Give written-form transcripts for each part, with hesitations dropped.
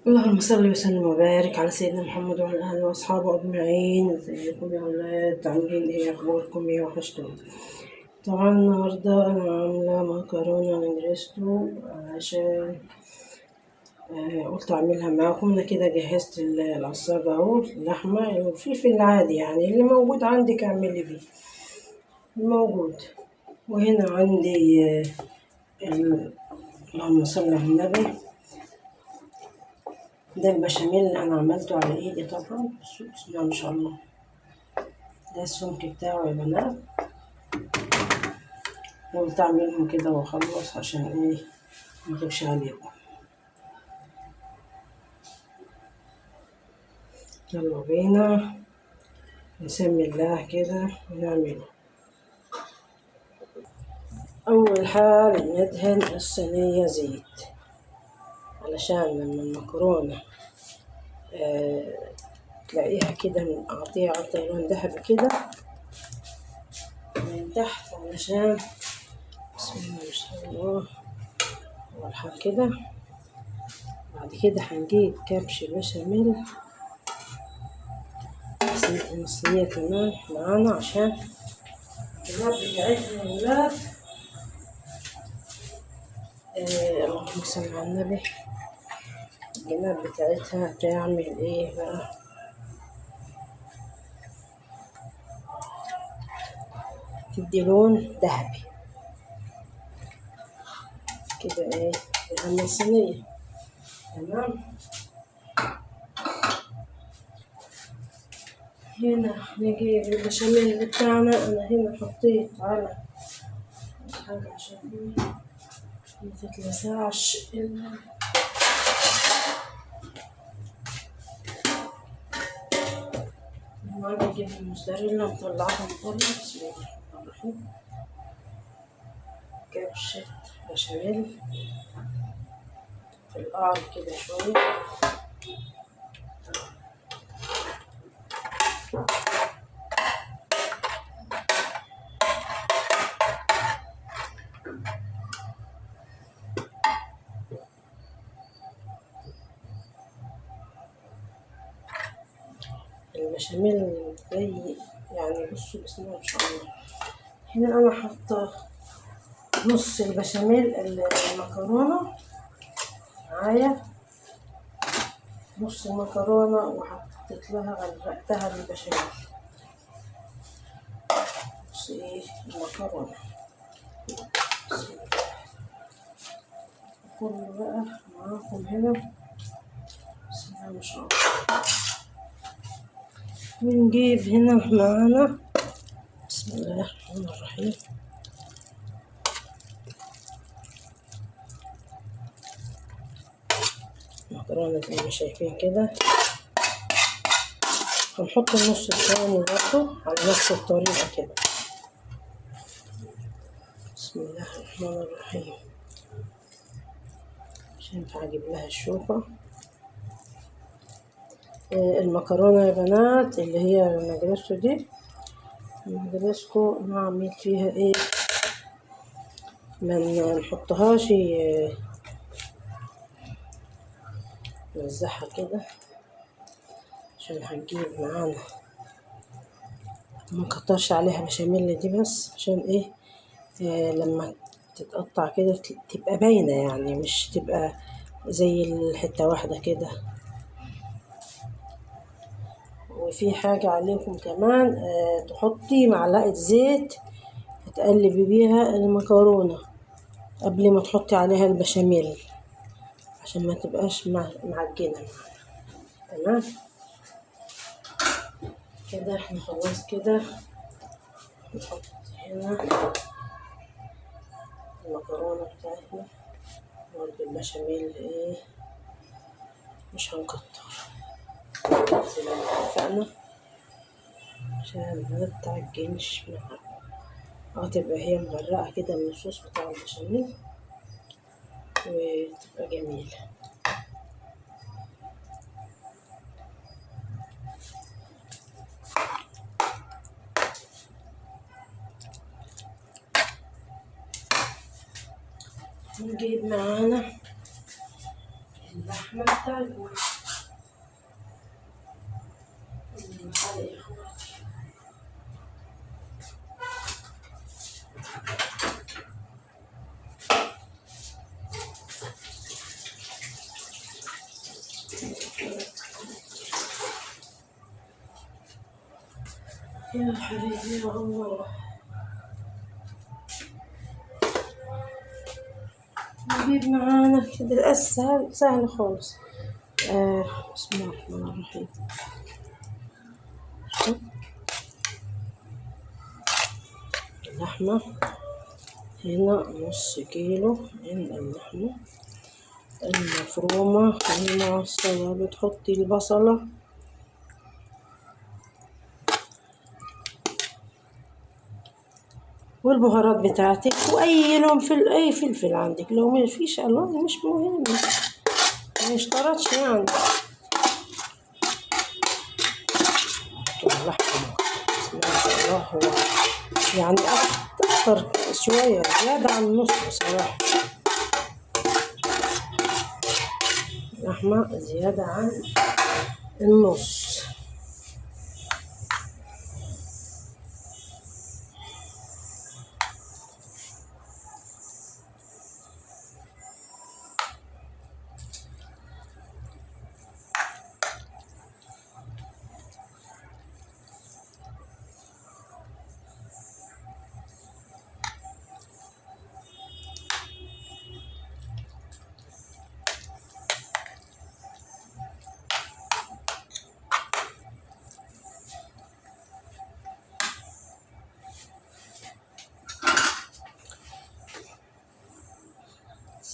اللهم صل وسلم وبارك على سيدنا محمد وعلى اهله واصحابه اجمعين. ازيكم يا اولاد؟ عاملين ايه؟ اخباركم ايه؟ وحشتوني. طبعا النهارده انا عامله مكرونه نجرسكو عشان قلت اعملها معاكم. انا كده جهزت العصاجه اهو، اللحمة والفلفل العادي يعني اللي موجود عندك اعملي بيه الموجود. وهنا عندي اللهم صل على النبي، ده البشاميل اللي انا عملته على ايدي طبعا. بصوا بسم الله ما شاء الله، ده السمك بتاعه يا بنات. قلت اعملهم كده واخلص عشان ايه ما اغيبش عليكم. يلا بينا نسمي الله كده ونعمله. اول حاجة ندهن الصينية زيت علشان لما المكرونه تلاقيها كده عطية لون ذهبي كده من تحت، علشان بسم الله ما شاء الله. اول حاجة كده. بعد كده هنجيب كبش بشاميل بس ندهن الصينية كمان معانا عشان الكباب بتاعتنا يا ولاد. اللهم صل على النبي. الجناب بتاعتها تعمل ايه بقى؟ تدي لون ذهبي كده. ايه دهنا الصينية تمام. هنا نجيب البشاميل بتاعنا. انا هنا حطيت على حاجة عشان ايه ما تتلسعش. النهارده جبنا الموزاريلا مطلعاها من بره. بسم الله الرحمن الرحيم. كبشة بشاميل في القعر كده شوية. البشاميل زي يعني بصوا بسم الله ما شاء الله. هنا انا حاطه نص البشاميل المكرونه معايا، نص المكرونه وحطيت لها غرقتها بالبشاميل. نص ايه المكرونه بسم الله. كله بقى معاكم هنا بسم الله ما شاء الله. ونجيب هنا معانا بسم الله الرحمن الرحيم. المكرونة زي ما شايفين كده. هنحط النص التاني برضه على نفس الطريقة كده. بسم الله الرحمن الرحيم. مش هينفع اجيب لها الشوكة. المكرونة يا بنات اللي هي النجرسكو دي، النجرسكو نعمل فيها ايه؟ ما نحطهاش، نوزعها كده عشان هتجيب معانا. ما نكترش عليها بشاميل دي بس عشان ايه لما تتقطع كده تبقى باينة، يعني مش تبقى زي الحتة واحدة كده. وفي حاجة عليكم كمان، تحطي معلقة زيت تقلبي بيها المكرونة قبل ما تحطي عليها البشاميل عشان ما تبقاش معجنة معانا. تمام كده احنا خلاص كده. نحط هنا المكرونة بتاعتنا برضو البشاميل ايه مش هنكتر زي ما اتفقنا عشان ما تتعجنش معاكم. تبقى هي مغرقة كده من الصوص بتاع البشاميل وتبقى جميلة. نجيب معانا اللحمة بتاعتنا. بتاعك. يا اخواتي يا حبيبي يا الله، نجيب معانا كده السهل سهل خالص. بسم الله الرحمن الرحيم. اللحمة هنا نص كيلو من اللحمة المفرومة المعصجة. بتحطي البصلة والبهارات بتاعتك واي لون في اي فلفل عندك، لو ما فيش الوان مش مهم، ما يشترطش يعني. اللحمة بسم الله ما شاء الله، هو يعني اكتر شوية زيادة عن النص بصراحة، اللحمة زيادة عن النص.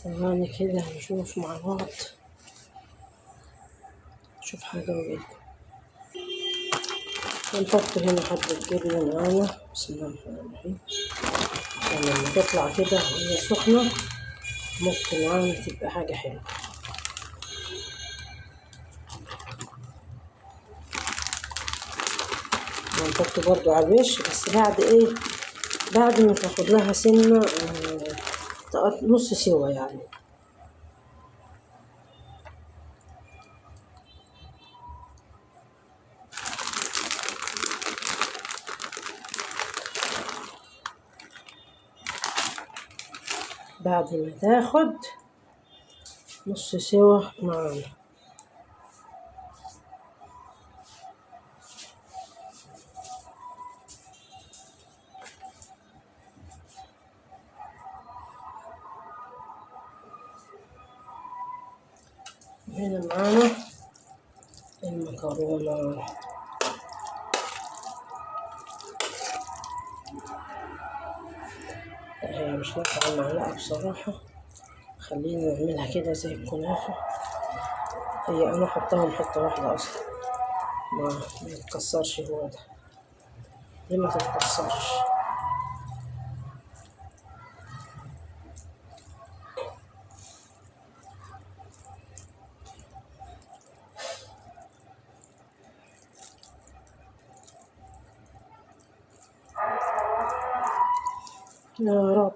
ثواني كده هنشوف مع بعض، نشوف حاجة واجيلكم. هنحط هنا حبة جبنة معانا، بسم الله الرحمن الرحيم، عشان لما تطلع كده وهي سخنة ممكن معانا تبقى حاجة حلوة. هنحط برضو على الوش، بس بعد ايه؟ بعد ما تاخد لها سنة نص سوا يعني. بعد ما تاخد نص سوا معانا. هنا معانا المكرونة. هي مش نافعة المعلقة بصراحة، خلينا نعملها كده زي الكنافة. هي أنا حطاهم حتة واحدة أصلا، ما يتكسرش. هو ده ليه ما تتكسرش؟ يا رب.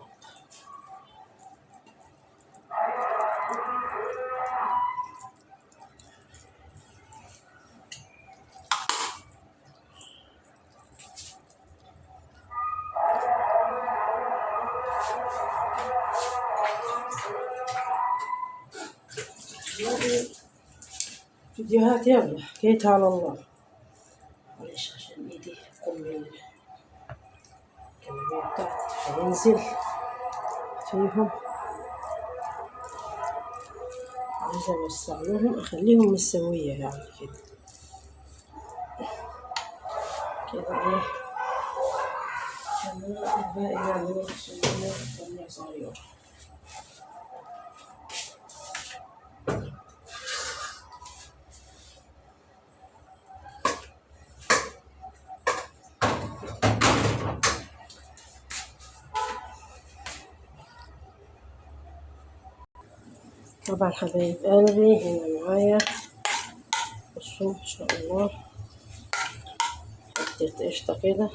فيديوهات يلا حكيتها على الله. معلش عشان ايدي كم الكلابية بتاعتي هينزل فيهم، عايزة اوسع لهم اخليهم مستوية يعني كده كده ايه. الباقي يعني كمية صغيرة. طبعا حبايب قلبي هنا معايا بصوا ان شاء الله حتة قشطة كده،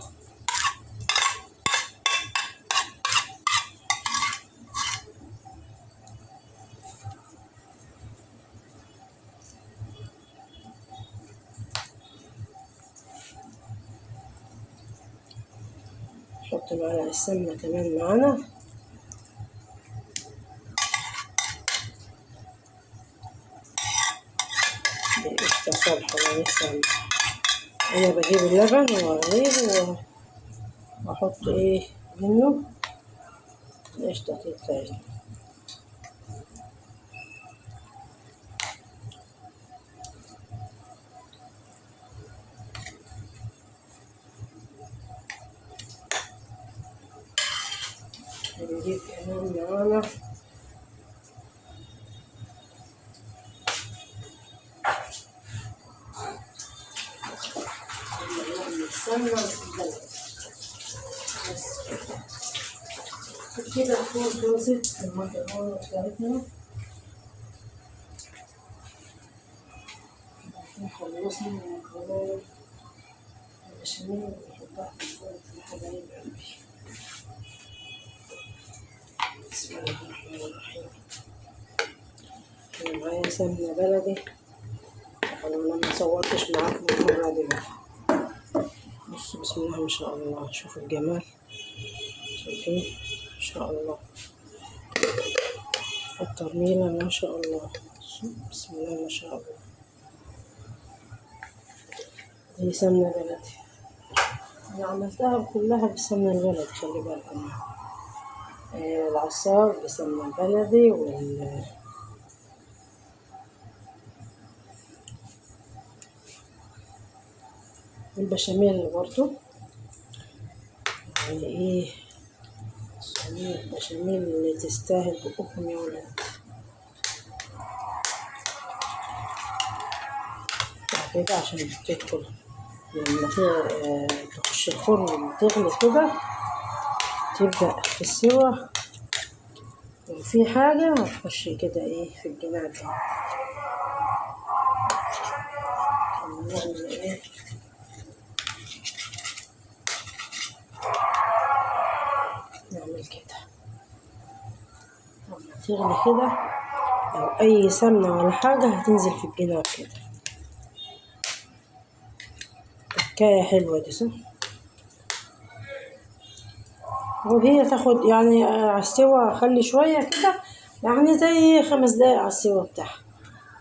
نحط معلقة السمنة كمان معانا. دي قشطة صالحة لسه. أنا بجيب اللبن وأغليه وأحط إيه منه القشطة بتاعتنا. هنجيب كمان معانا السمنة والبلد. بس كده تكون خلصت المكرونة بتاعتنا. خلصنا المكرونة البشاميل ونحطها في الفرن يا حبايب قلبي. بسم الله الرحمن الرحيم. أنا معايا سمنة بلدي، أنا ما صورتش معاكم المرة دي بقى. بصوا بسم الله ما شاء الله، شوفوا الجمال، شايفين ما شاء الله الترميلة ما شاء الله، بسم الله ما شاء الله. دي سمنة بلدي، أنا عملتها كلها بالسمنة البلدي، خلي بالكم. العصار بالسمنة البلدي والبشاميل برضو، يعني ايه صينية البشاميل اللي تستاهل بقكم يا ولاد. كده عشان تدخل لما تخش الفرن وتغلي كده تبدأ في السوا، لو في حاجة هتخش كده ايه في الجناب ده. نعمل ايه نعمل كده لما تغلي كده، لو اي سمنة ولا حاجة هتنزل في الجناب كده. حكاية حلوة دي صح؟ وهي تاخد يعني على السوا، خلي شوية كده يعني زي 5 دقايق على السوا بتاعها،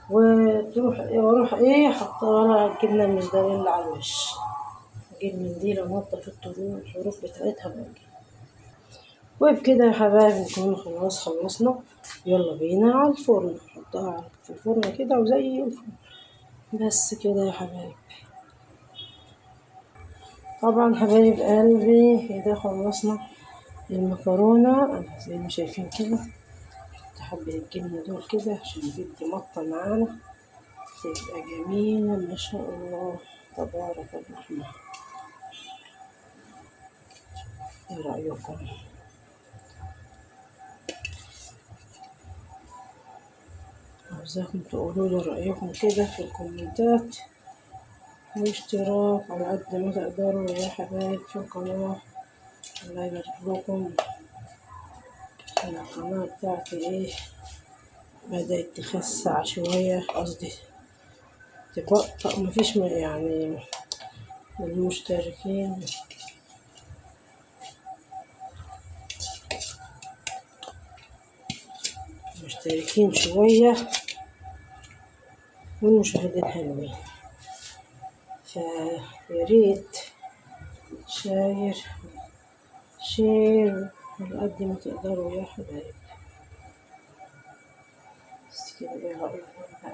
وتروح واروح ايه حاطه لها الجبنة الموزاريلا على الوش. اجيب منديل انضف الحروف بتاعتها بقى. وبكده يا حبايب نكون خلاص خلصنا. يلا بينا على الفرن، نحطها في الفرن كده وزي الفل. بس كده يا حبايب. طبعا حبايب قلبي كده خلصنا المكرونة زي ما شايفين كده. نحط حبة الجبنة دول كده عشان تدي مطة معانا، تبقى جميلة ما شاء الله تبارك الرحمن. ايه رأيكم؟ عاوزاكم تقولوا لي رأيكم كده في الكومنتات، واشتراك على قد ما تقدروا يا حبايب في القناة. الله يبارك لكم. أنا القناة بتاعتي ايه بدأت تخسع شوية، قصدي تبطأ، مفيش يعني المشتركين. مشتركين شوية والمشاهدين حلوين، فياريت share share على قد ما تقدروا يا حبايب. بس كده ايه رأيكم بقى؟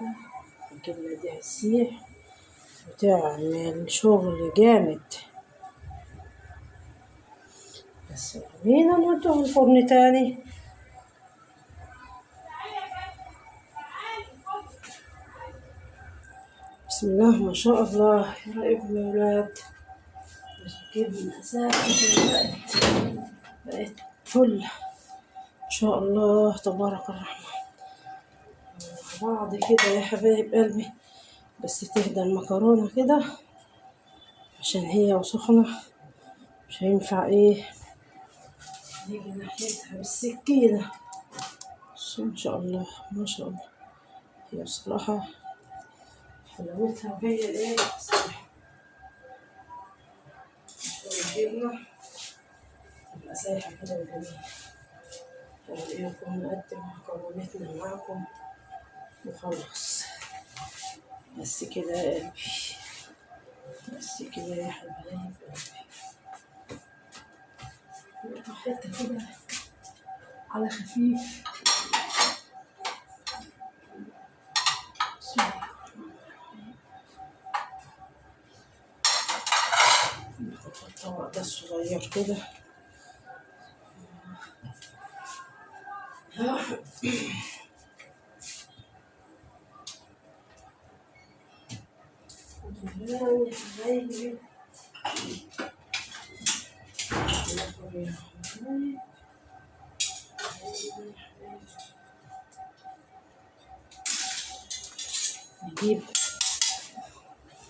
الجبنة دي هتسيح وتعمل شغل جامد. بس بينا نودوها الفرن تاني. بسم الله ما شاء الله. ايه رأيكم يا ولاد؟ الجبنة ساحت بقت فل ان شاء الله تبارك الرحمن. مع بعض كده يا حبايب قلبي. بس تهدى المكرونة كده عشان هي وسخنة مش هينفع ايه نيجي ناحيتها بالسكينة. بس ان شاء الله ما شاء الله هي بصراحة حلاوتها وهي ايه صح. الجبنة تبقى سايحة كده وجميلة. رأيكم نقدم مكرونتنا معاكم وخلاص. بس كده يا قلبي، بس كده يا حبايب قلبي. حتة كده على خفيف. بسم الله الرحمن الرحيم. ناخد الطبق ده الصغير كده. يا حبايبي، يا حبايبي. نجيب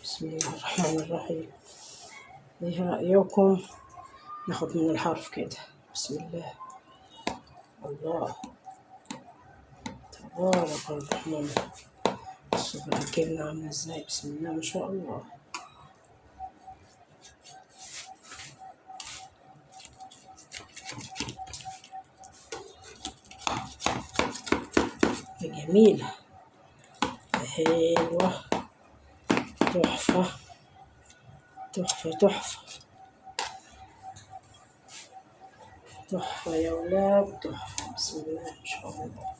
بسم الله الرحمن الرحيم. ايه رأيكم ناخد من الحرف كده؟ بسم الله. الله تبارك الرحمن. بصوا بقى الجبنة عاملة ازاي، بسم الله ما شاء الله. جميلة حلوة، تحفة تحفة تحفة تحفة يا ولاد، تحفة. بسم الله ما شاء الله.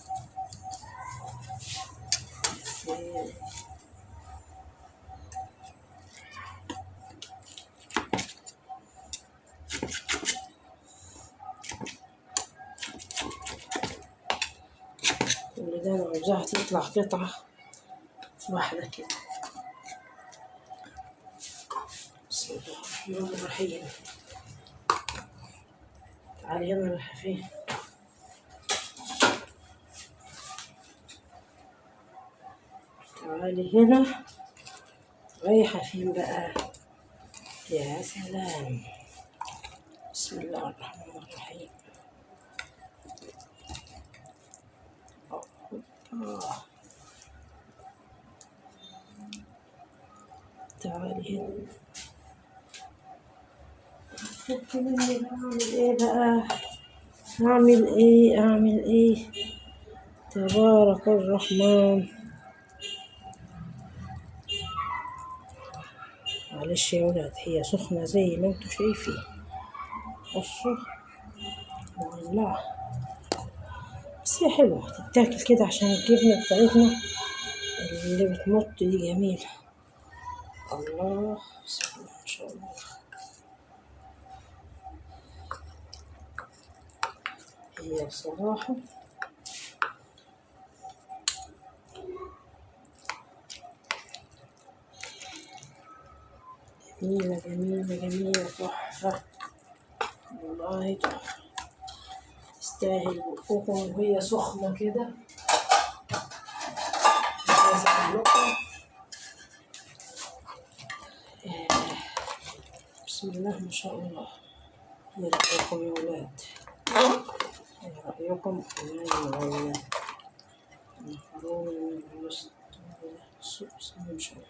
كل ده انا عاوزاها تطلع قطعة واحدة كده. بسم الله الرحمن الرحيم. تعالي هنا رايحة فين؟ تعالي هنا رايحة فين بقى؟ يا سلام. بسم الله الرحمن الرحيم. تعالي هنا. خدت مني بقى. اعمل ايه بقى؟ اعمل ايه؟ اعمل ايه؟ تبارك الرحمن. معلش يا ولاد، هي سخنة زي ما انتوا شايفين. بصوا مولعة، بس هي حلوة تتاكل كده عشان الجبنة بتاعتنا اللي بتمط دي جميلة. الله، بسم الله ما شاء الله. هي بصراحة جميلة جميلة جميلة، تحفة والله، تحفة. تستاهل بقكم وهي سخنة كده. مش عايزة أقول لكم. بسم الله ما شاء الله. ايه رأيكم يا ولاد؟ ايه رأيكم؟ كمان المكرونة من الوسط. بسم الله ما شاء الله.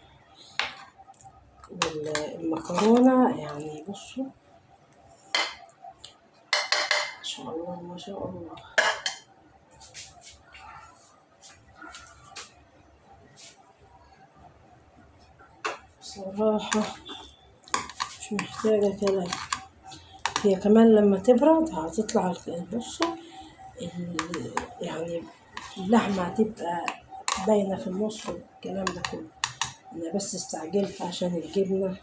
والمكرونة يعني بصوا ما شاء الله ما شاء الله. بصراحة مش محتاجة كلام. هي كمان لما تبرد هتطلع، بصوا يعني اللحمة هتبقى باينة في النص والكلام ده كله. أنا بس استعجلت عشان الجبنة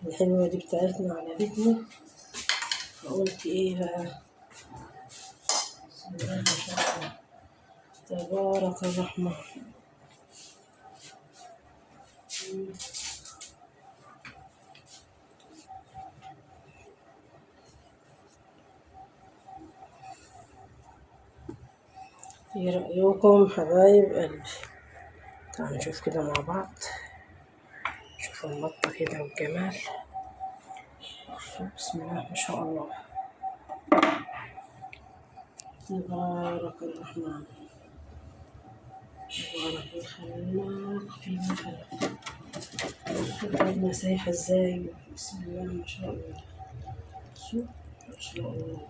الحلوة دي بتاعتنا عجبتني، فقلت ايه بقى. بسم الله ما شاء الله تبارك الرحمن. ايه رأيكم حبايب قلبي؟ تعالوا نشوف كده مع بعض. شوفوا المطة كده والجمال. بسم الله ما شاء الله تبارك الرحمن، تبارك الخلاق فيما خلق. بصوا الجبنة سايحة ازاي، بسم الله ما شاء الله. بصوا ما شاء الله.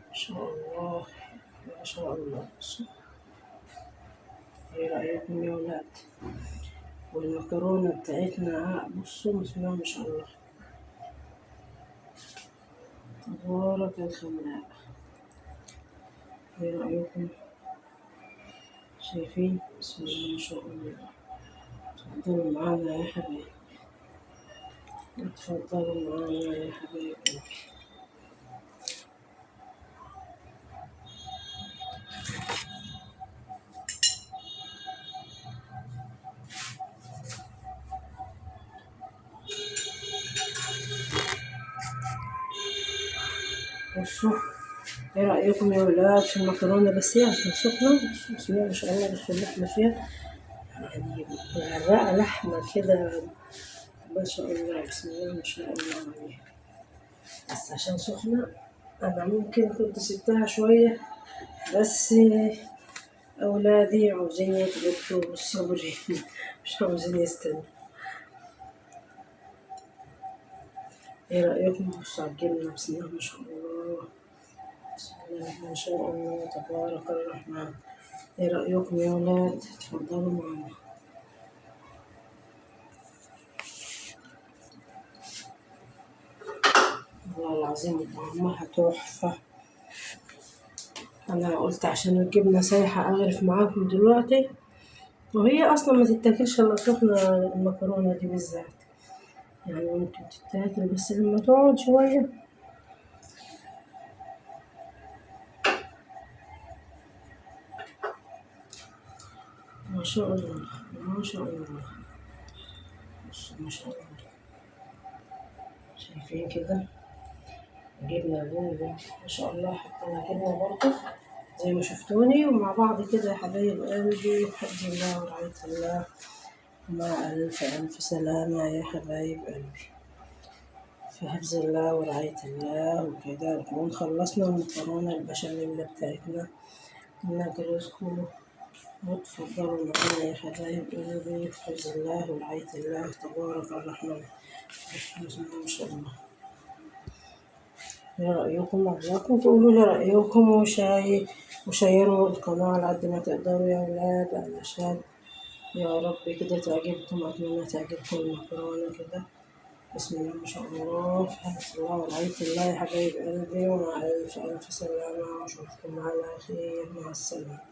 ما شاء الله ما شاء الله. بصوا ايه رأيكم يا ولاد؟ والمكرونة بتاعتنا بصوا بسم الله ما شاء الله تبارك الخلاق. ايه رأيكم؟ شايفين؟ بسم الله ما شاء الله. اتفضلوا معانا يا حبايبي، اتفضلوا معانا يا حبايبي. بصوا ايه رأيكم يا ولاد في المكرونة؟ بس هي عشان سخنة. بصوا بسم الله ما شاء الله. بصوا اللحمة فيها يعني مغرقة لحمة كده ما شاء الله، بسم الله ما شاء الله عليها. بس عشان سخنة أنا ممكن كنت سبتها شوية، بس أولادي عاوزين يتغدوا بالصبر مش عاوزين يستنوا. ايه رأيكم؟ بصوا على الجبنة بسم الله ما شاء الله، بسم الله ما شاء الله تبارك الرحمن. ايه رأيكم يا ولاد؟ اتفضلوا معانا. والله العظيم طعمها تحفة. أنا قلت عشان الجبنة سايحة أغرف معاكم دلوقتي، وهي أصلا ما تتاكلش إلا سخنة المكرونة دي بالذات، يعني ممكن تتاكل بس لما تقعد شوية. ما شاء الله ما شاء الله. بصوا ما شاء الله، شايفين كده جبنة جوه ما شاء الله. حطينا جبنة برضه زي ما شفتوني. ومع بعض كده يا حبايب قلبي، بحفظ الله ورعاية الله، ومع ألف ألف سلامة يا حبايب قلبي، في حفظ الله ورعاية الله. وكده نكون خلصنا المكرونة البشاميل بتاعتنا. نجرسكم وتفضلوا معانا يا حبايب قلبي، في حفظ الله ورعاية الله تبارك الرحمن. بسم الله ما شاء الله. ايه رأيكم؟ عاوزاكم تقولوا لي رأيكم، وشيروا القناة على قد ما تقدروا يا ولاد، علشان يا رب كده تعجبكم. أتمنى تعجبكم المكرونة كده. بسم الله ما شاء الله. في حفظ الله ورعاية الله يا حبايب قلبي، ومع ألف ألف سلامة، وأشوفكم على خير. مع السلامة.